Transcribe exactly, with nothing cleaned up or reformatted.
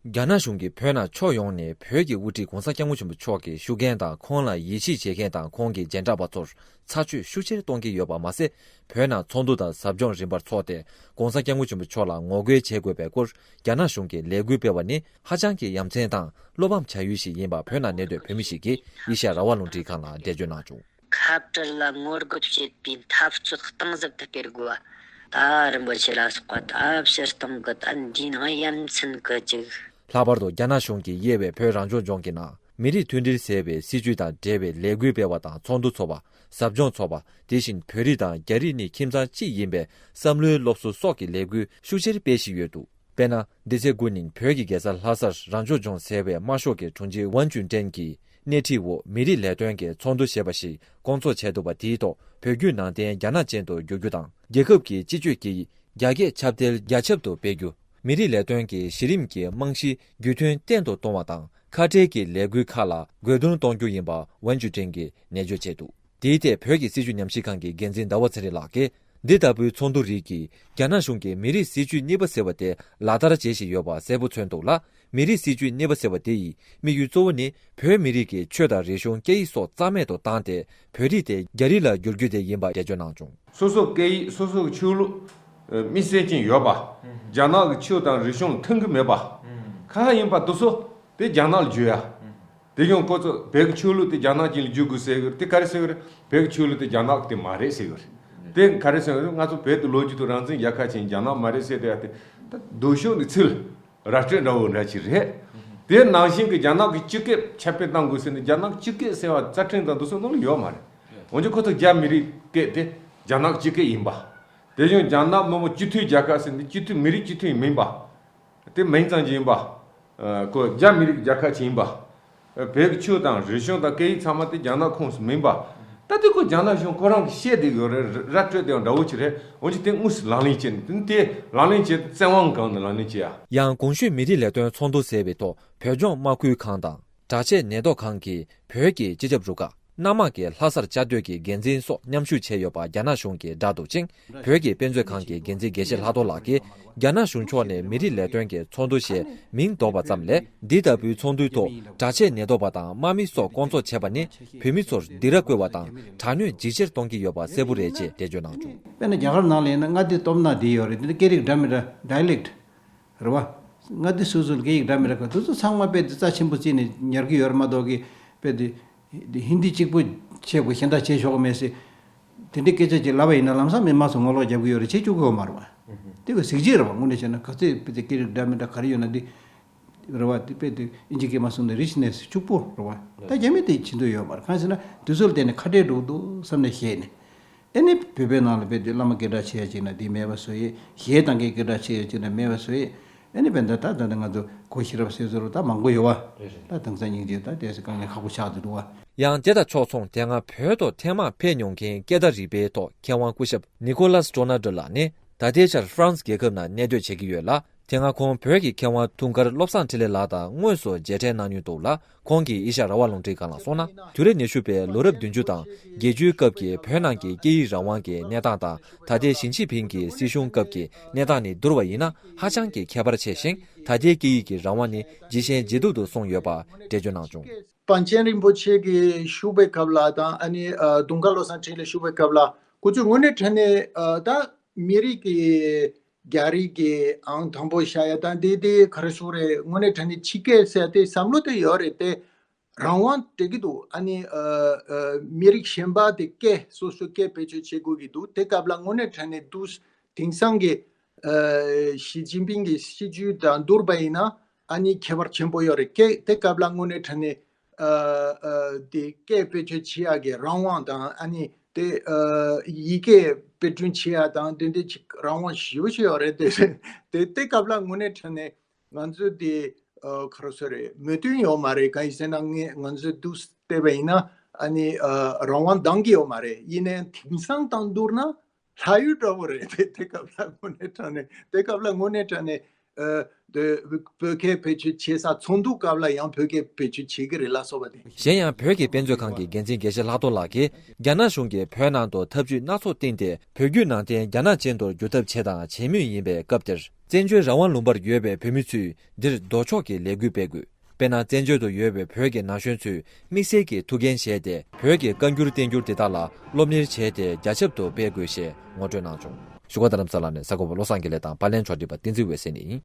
རྒྱ་ནག་གཞུང་གིས་བོད་ནང་ཕྱོགས་ཡོངས་ནས་བོད་ཀྱི་དབུ་ཁྲིད་༸གོང་ས་༸སྐྱབས་མགོན་ཆེན་པོ་མཆོག་གི་ཤུགས་རྐྱེན་དང་ཁོང་ལ་ཡིད་ཆེས་བྱེད་མཁན་དང་ཁོང་གི་མཇལ་འཕྲད་པ་ཚོར་ཚ་དྲོད་ཤུགས་ཆེར་གཏོང་གི་ཡོད་པ་མ་ཟད། བོད་ནང་ཚོགས་འདུ་དང་ཟབ་སྦྱོང་རིམ་པར་འཚོགས་ཏེ་༸གོང་ས་༸སྐྱབས་མགོན་ཆེན་པོ་མཆོག་ལ་ངོ་རྒོལ་བྱེད་དགོས་པའི་སྐོར་རྒྱ་ནག་གཞུང་གིས་ལས་འགུལ་སྤེལ་བ་ནི་ཧ་ཅང་གི་ཡ་མཚན་དང་བློ་ཕམ་བྱ་ཡུལ་ཞིག་ཡིན་པ་བོད་ནང་གནས་སྡོད་བོད་མི་ཞིག་གིས་ཨེ་ཤ་ཡ་རང་དབང་རླུང་འཕྲིན་ཁང་ལ་འགྲེལ་བརྗོད་གནང་བྱུང་། ཁ་བྲལ་ལ་ངོ་རྒོལ་བྱེད་པའི་འཐབ་རྩོད་གཏིང་ཟབ་ཏུ་སྤེལ་དགོས་པ། ད་རིན་པོ་ཆེ་ལ་སོགས་པ་ད་ཕྱིར་གཏོང་གི་ད་འདིའི་ནང་ཡ་མཚན་གི་ཅིག་ལྷག་པར་དུ་རྒྱ་ནག་གཞུང་གིས་དབྱེ་བའི་བོད་རང་སྐྱོང་ལྗོངས་ཀྱི་ནང་མི་རིགས་མཐུན་སྒྲིལ་ཟེར་བའི་སྲིད་བྱུས་དང་འབྲེལ་བའི་ལས་འགུལ་སྤེལ་བ་དང་ཚོགས་འདུ་འཚོགས་པ། ཟབ་སྦྱོང་འཚོགས་པ། དེ་བཞིན་བོད་རིགས་དང་རྒྱ་རིགས་ནི་ཁྱིམ་ཚང་གཅིག་ཡིན་པའི་བསམ་བློའི་སློབ་གསོ་སོགས་ཀྱི་ལས་འགུལ་ཤུགས་ཆེར་སྤེལ་བཞིན་ཡོད་འདུག་དཔེར་ན། འདི་ཚེས་དགུ་ཉིན་བོད་ཀྱི་རྒྱལ་ས་ལྷ་སར་རང་སྐྱོང་ལྗོངས་ཟེར་བའི་དམར་ཤོག་གི་དྲུང་ཆེ་ཝན་ཅུན་ཀྲེན་གྱིས་སྣེ་ཁྲིད་འོག་མི་རིགས་ལས་དོན་གྱི་ཚོགས་འདུ་ཞེས་པ་ཞིག་སྐོང་ཚོགས་བྱས་འདུག་པ། དེའི་ཐོག་བོད་བརྒྱུད་ནང་བསྟན་རྒྱ་ནག་ཅན་དུ་བསྒྱུར་རྒྱུ་དང་། རྒྱལ་ཁབ་ཀྱི་སྤྱི་སྤྱོད་སྐད་ཡིག་རྒྱ་སྐད་ཁྱབ་གདལ་རྒྱ་ཁྱབ་ཏུ་སྤེལ་རྒྱུ། མི་རིགས་ལས་དོན་གྱི་གཞི་རིམ་གྱི་རྨང་གཞི་རྒྱུས་མཐུན་བརྟན་དུ་གཏོང་བ་དང་། ཁ་བྲལ་གྱི་ལས་འགུལ་ཁག་ལ་དགོས་འདུན་གཏོང་རྒྱུ་ཡིན་པ་ཝན་ཅུན་ཀྲེན་གྱིས་ནན་བརྗོད་བྱས་འདུག་དེའི་ཐད་བོད་ཀྱི་སྲིད་བྱུས་ཉམས་ཞིབ་ཁང་གི་འགན་འཛིན་ཟླ་བ་ཚེ་རིང་ལགས་ཀྱིས། འདི་ལྟ་བུའི་ཚོགས་འདུ་རིགས་ཀྱིས་རྒྱ་ནག་གཞུང་གིས་མི་རིགས་སྲིད་བྱུས་གཉིས་པ་ཟེར་བ་དེ་ལག་བསྟར་བྱེད་བཞིན་ཡོད་པ་གསལ་པོ་མཚོན་འདུག་ལ། མི་རིགས་སྲིད་བྱུས་གཉིས་པ་ཟེར་བ་དེ་ཡི་དམིགས་ཡུལ་གཙོ་བོ་ནི་བོད་མི་རིགས་ཀྱི་ཆོས་དང་རིག་གཞུང་སྐད་ཡིག་སོགས་རྩ་མེད་དུ་བཏང་སྟེ་བོད་རིགས་དེ་རྒྱ་རིགས་ལ་བསྒྱུར་རྒྱུ་དེ་ཡིན་པ་འགྲེལ་བརྗོད་གནང་བྱུང་། སོ་སོའི་སྐད་ཡིག་སོ་སོའི་ཆོས་ལུགས་དམིགས་བསལ་ཅན་ཡོད་པ། རྒྱ་ནག་གི་ཆོས་དང་རིག་གཞུང་ལ་མཐུན་གྱི་མེད་པ། གང་ཡིན་པ་དེ་ཚོ་དེ་རྒྱ་ནག་ལ་བསྒྱུར་ཡ། དེ་ཡང་ཁོ་ཚོ་བོད་ཀྱི་ཆོས་ལུགས་དེ་རྒྱ་ནག་ཅན་ལ་བསྒྱུར་དགོས་ཟེར་གི་རེད། དེ་ག་རེ་ཟེར་གི་རེད། བོད་ཀྱི་ཆོས་ལུགས་དེ་རྒྱ་ནག་གི་དེ་མ་རེད་ཟེར་གི་རེད། དེ་ག་རེ་ཟེར་གི་རེད། ང་ཚོ་བོད་དེ་ལོ་རྒྱུས་དང་རང་བཙན་རྒྱལ་ཁབ་ཅན་རྒྱ་ནག་མ་རེད་ཟེར་དེ་ཡ་དེ་ད་སྡུག་ཤོས་ནི་ཚིག་ལ་ར་སྤྲོད་འདྲ་བོ་འདྲ་ཅིག་རེད། དེ་ནང་བཞིན་གྱི་རྒྱ་ནག་གི་སྤྱི་སྐད་ཁྱབ་སྤེལ་གཏང་དགོས་ཟེར་ནས་རྒྱ་ནག་སྤྱི་སྐད་ཟེར་བ་རྩ་ཁྲིམས་དང་དེ་ཚོ་ནང་ལ་ཡོད་མ་རེད། འོན་ཀྱང་ཁོ་ཚོ་རྒྱ་མི་རིགས་སྐད་དེ་རྒྱ་ནག་སྤྱི་སྐད་ཡིན་པ། དེ་བཞིན་རྒྱ་ནག་མི་དམངས་སྤྱི་མཐུན་རྒྱལ་ཁབ་ཟེར་ནས་སྤྱི་མཐུན་མི་རིགས་སྤྱི་མཐུན་མིན་པ། དེ་མིང་ཙམ་གྱི་ཡིན་པ། ཁོ་རྒྱ་མི་རིགས་རྒྱལ་ཁབ་ཅིག་ཡིན་པ། བོད་ཀྱི་ཆོས་དང་རིག་གཞུང་དང་སྐད་ཡིག་ཚང་མ་དེ་རྒྱ་ནག་ཁོངས་སུ་མིན་པ། ད་དེ་ཁོ་རྒྱ་ནག་གཞུང་ཁོ་རང་གིས་བཤད་བསྡད་ཡོད་རེད། ར་སྤྲོད་བསྡད་ཡོད་འདྲ་བོ་ཅིག་རེད། འོན་ཀྱང་དེ་དངོས་སུ་ལག་ལེན་བྱས་ནས་དེ་ལག་ལེན་བྱས་བཙན་དབང་སྒང་ནས་ལག་ལེན་བྱས་ཡ། ཡང་གོང་ཞུས་མི་རིགས་ལས་དོན་ཚོགས་འདུ་ཟེར་བའི་ཐོག་བོད་ལྗོངས་དམག་ཁུལ་ཁང་དང་། དྲག་ཆས་ཉེན་རྟོག་ཁང་གིས་བོད་ཀྱི་སྤྱི་ཁྱབ་རུ་ཁག་གནམ་དམག་གི་ལྷ་སར་བཅའ་སྡོད་ཀྱི་འགན་འཛིན་སོགས་མཉམ་ཞུགས་བྱས་ཡོད་པ་རྒྱ་ནག་གཞུང་གིས་བསྒྲགས་འདུག་ཅིང་། བོད་ཀྱི་དཔེ་མཛོད་ཁང་གི་འགན་འཛིན་དགེ་བཤེས་ལྷག་རྡོར་ལགས་ཀྱིས། རྒྱ་ནག་གཞུང་ཕྱོགས་ནས་མི་རིགས་ལས་དོན་གྱི་ཚོགས་འདུ་ཞེས་མིང་འདོགས་པ་ཙམ་ལས། འདི་ལྟ་བུའི་ཚོགས་འདུའི་ཐོག་དྲག་ཆས་ཉེན་རྟོག་པ་དང་དམག་མི་སོགས་བསྐོང་ཚོགས་བྱས་པ་ནི། བོད་མི་ཚོར་སྡིགས་ར་བསྐུལ་བ་དང་དྲག་གནོན་ཇི་ཆེར་གཏོང་གི་ཡོད་པ་གསལ་པོ་རེད་ཅེས་འགྲེལ་བརྗོད་གནང་བྱུང་། དཔེར་ན་རྒྱ་གར་ནང་ལ་ཡིན་ན་མངའ་སྡེ་སྟོབས་ན་འདི་ཡོད་རེད། འདི་ནི་སྐད་རིགས་འདྲ་མི་འདྲ་ཌའི་ལེག་ཊི་རེད་བ། མངའ་སྡེ་སོ་སོ་ལ་སྐད་ཡིག་འདྲ་མི་འདྲ་ག་དེ་ཚོ་ཚང་མ་དཔེ་དེ་རྩ་ཆེན་པོ་བརྩིས་ནས་ཉར་གི་ཡོད་རེད་མ་གཏོགས་ཀི་དཔེ་དེ་ཧིན་དི་གཅིག་པོ་བྱེད་དགོས་གཞན་དག་བྱེད་ཆོག་གི་མེད་ཟེར། དེ་འདྲའི་སྐད་ཆ་ཅིག་ལབ་པ་ཡིན་ན་ལམ་སང་མི་མང་ཚོ་ངོ་ལོག་རྒྱབ་གི་ཡོད་རེད། བྱེད་བཅུག་གི་ཡོད་མ་རེད་བ། དེ་ག་གཟི་བརྗིད་རེད་བ། དངོས་གནས་བྱས་ན་ག་ཚོད་དཔེ་དེ་སྐད་རིགས་འདྲ་མི་འདྲ་ག་རེ་ཡོད་ན་འདི་རེད་བ། དེ་དཔེ་དེ་ཨིན་ཇི་སྐད་མ་གསུངས་ན་རིཆ་ནེ་སི་གཅིག་པོ་རེད་བ། ད་རྒྱ་མི་དེ་བྱེད་འདོད་ཡོད་མ་རེད། གང་ཟེར་ན་དེ་ཚོ་ལ་བརྟེན་ནས་ཁ་བྲལ་འགྲོ་གི་འདུག་བསམ་ནས་བཤད་ནས། ཨ་ནི་བོད་པའི་ནང་ལ་དཔེ་དེ་བླ་མ་སྐད་གྲགས་ཆེ་ཡ་ཅིག་ན་དེ་མེད་པ་བཟོ་ཡས། གཞས་བཏང་མཁན་སྐད་གྲགས་ཆེ་ཡ་ཅིག་ན་མེད་པ་བཟོ་ཡས། ཨ་ནི་བས་ད་ད་ད་ང་ཚོ་གོ་ཤེས་རབ་སྲས་ཚོ་ལ་ད་མང་པོ་ཡོད་བ། རེད་རེད། ད་དེང་སང་སྙིང་རྗེ་ད་དེ་སི་དཀའ་ངལ་ཁག་པོ་ཆགས་འདུག་བ། ཡང་དེ་དང་ཕྱོགས་མཚུངས་དེ་སྔ་བོད་དུ་ཐེངས་མང་ཕེབས་མྱོང་མཁན་སྐད་བརྡ་རིག་པའི་ཐོག་མཁས་དབང་སྐུ་ཞབས་ནི་ཀོ་ལཱས་ཀྲོ་ནར་ཌོ་ལགས་ནི་ད་ལྟའི་ཆར་ཧྥ་རན་སི་རྒྱལ་ཁབ་ནང་གནས་སྡོད་བྱེད་ཀྱི་ཡོད་ལ། དེ་སྔ་ཁོང་བོད་ཀྱི་མཁས་དབང་འཁྲུངས་སྐར་བློ་བཟང་འཕྲིན་ལས་ལགས་དང་དངོས་སུ་མཇལ་འཕྲད་གནང་མྱོང་འདུག་ལ། ཁོང་གིས་ཨེ་ཤ་ཡ་རང་དབང་རླུང་འཕྲིན་ཁང་ལ་གསུངས་ན། དུས་རབས་ཉི་ཤུ་པའི་ལོ་རབས་བདུན་ཅུ་དང་བརྒྱད་ཅུའི་སྐབས་ཀྱི་བོད་ནང་གི་སྐད་ཡིག་རང་དབང་གི་གནས་སྟངས་དང་། ད་ལྟའི་ཞི་ཅིན་ཕིང་གི་སྲིད་གཞུང་སྐབས་ཀྱི་གནས་སྟངས་ནས་བསྡུར་བ་ཡིན་ན་ཧ་ཅང་གི་ཁྱད་པར་ཆེ་ཞིང་། ད་ལྟའི་སྐད་ཡིག་གི་རང་དབང་ནི་ཇེ་ཞན་ཇེ་སྡུག་ཏུ་སོང་ཡོད་པ་འགྲེལ་བརྗོད་གནང་བྱུང་། པཎ་ཆེན་རིན་པོ་ཆེ་གིས་བཞུགས་པའི་སྐབས་ལ་དང་ཨ་ནི་ཨ་དུང་དཀར་བློ་བཟང་འཕྲིན་ལས་བཞུགས་པའི་སྐབས་ལ་ཁོ་ཚོས་དངོས་གནས་དྲང་གནས་ཨ་ད་མི་རིགས་ཀྱི་རྒྱ་རིགས་ཀྱི་ཨང་དང་པོ་བཞག་ཡ་དང་དེ་དེ་ག་རེ་ཟེར་དགོས་རེད། དངོས་གནས་དྲང་གནས་ཕྱི་སྐད་ཟེར་དེ་བསམ་བློ་དེ་ཡོད་རེད་དེ། རང་དབང་སྤྲད་ཀྱི་འདུག་ཨ་ནི་ཨ་ཨ་མི་རིགས་གཞན་པ་དེ་སྐད་སོ་སོའི་སྐད་བེད་སྤྱོད་བྱེད་དགོས་ཀྱི་འདུག་དེ་སྐབས་ལ་དངོས་གནས་དྲང་གནས་འདུག་དེང་སང་གི་ཨ་ཞི་ཅིན་ཕིང་གི་སྲིད་བྱུས་དང་བསྡུར་བ་ཡིན་ན་ཨ་ནི་ཁྱད་པར་ཆེན་པོ་ཡོད་རེད། སྐད་དེ་སྐབས་ལ་དངོས་གནས་དྲང་གནས་ཨ་ཨ་དེ་སྐད་བེད་སྤྱོད་བྱེད་ཡག་གི་རང་དབང་དང་ཨ་ནི་དེ་ཨ་ཡི་གེ་དཔེ་སྐྲུན་བྱེད་ཡག་དང་དེ་འདྲའི་ཅིག་རང་དབང་ཞེ་པོ་ཅིག་ཡོད་རེད། དེ་དེ་དེ་སྐབས་ལ་དངོས་གནས་དྲང་གནས། ང་ཚོས་དེ་ཨ་ག་རེ་ཟེར་རེད། མོས་མཐུན་ཡོད་མ་རེད། གང་ཡིན་ཟེར་ན་ངས་ང་ཚོས་འདུག་བལྟས་པ་ཡིན་ན་ཨ་ནི་ཨ་རང་དབང་འདང་གི་ཡོད་མ་རེད། ཡིན་ནའི་དེང་སང་དང་བསྡུར་ན་ལྷ་ཡུལ་འདྲ་བོ་རེད། དེ་དེ་སྐབས་ལ་དངོས་གནས་དྲང་གནས་དེ་སྐབས་ལ་དངོས་གནས་དྲང་གནས་ ཨ་དེ་བོད་སྐད་བེད་སྤྱོད་བྱེད་ས་ཚོགས་འདུ་སྐབས་ལ་ཡང་བོད་སྐད་བེད་སྤྱོད་བྱེད་ཀྱི་རེད་ལ་སོགས་པ་དེ། གཞན་ཡང་བོད་ཀྱི་དཔེ་མཛོད་ཁང་གི་འགན་འཛིན་དགེ་བཤེས་ལྷག་རྡོར་ལགས་ཀྱིས། རྒྱ་ནག་གཞུང་གིས་བོད་ནང་དུ་ཐབས་ཇུས་སྣ་ཚོགས་བཏིང་སྟེ། བོད་བརྒྱུད་ནང་བསྟན་རྒྱ་ནག་ཅན་དུ་བསྒྱུར་ཐབས་བྱས་དང་བྱེད་མུས་ཡིན་པའི་སྐབས་དེར། བཙན་བྱོལ་རང་དབང་ལུང་པར་ཡོད་པའི་བོད་མི་ཚོས་འདིར་ལྡོག་ཕྱོགས་ཀྱི་ལས་འགུལ་སྤེལ་དགོས། དཔེར་ན། བཙན་བྱོལ་དུ་ཡོད་པའི་བོད་ཀྱི་ན་གཞོན་ཚོས་དམིགས་བསལ་གྱི་ཐུགས་འགན་བཞེས་ཏེ། བོད་ཀྱི་བཀའ་འགྱུར་བསྟན་འགྱུར་དེ་དག་ལ་སློབ་གཉེར་བྱས་ཏེ། རྒྱ་ཁྱབ་ཏུ་སྤེལ་དགོས་ཞེས་ངོ་སྤྲོད་གནང་བྱུང་། བཞུགས་སྒར་རྡ་རམ་ས་ལ་ནས་གསར་འགོད་པ་བློ་བཟང་དགེ་ལེགས་དང་། པར་ལེན་ཕྱོགས་སྒྲིག་པ་བསྟན་འཛིན་འོད་ཟེར་ནས་ཡིན།